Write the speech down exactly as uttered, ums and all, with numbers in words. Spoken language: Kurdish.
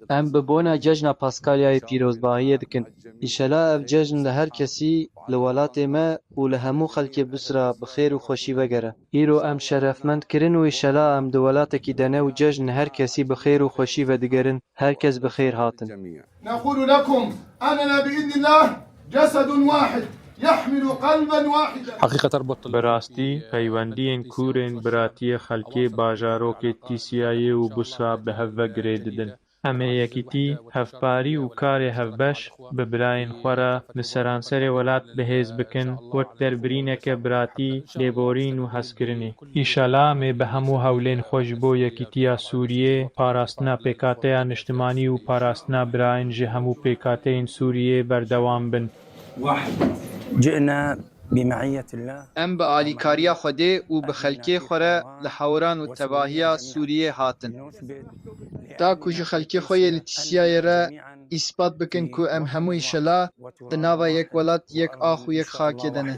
Em bi bona cejna Paskalyayê pîrozbahiyê dikin. Îşela ev cejn li her kesî li welatê me û li hemû xelkê Busra bi xêr û xweşî vegere. Îro em şerefmend kirin û îşela em di welatekî de ne û cejn li her kesî bi xêr û xweşî vedigerin. Her kes bi xêr hatin. نقول لكم أننا بإذن الله جسد واحد يحمل قلبا واحدا. Bi rastî, peywendiyên kûr ên biratiyê xelkê bajarokê Tîsyayê û Busra bi hev ve girê didin. Em ê yekîtî, hevparî û karê hevbeş bi birayên xwe re li seranserê welat bi hêz bikin, wek derbirîneke biratî, lêborîn û hezkirinê. Îşela em ê bi hemû hewlên xwe ji bo yekîtiya Sûriyê, parastina pêkateya niştimanî û parastina birayên ji hemû pêkateyên Sûriyê berdewam bin. جئنا بمعية الله Em bi alîkariya Xwedê û bi xelkê xwe re li hewiran û tevahiya Sûriyê hatin. Ta ku ji xelkê xwe yê li Tîsyayê re îspat bikin ku em hemû îşela di nava yek welat, yek ax û yek xakê de ne.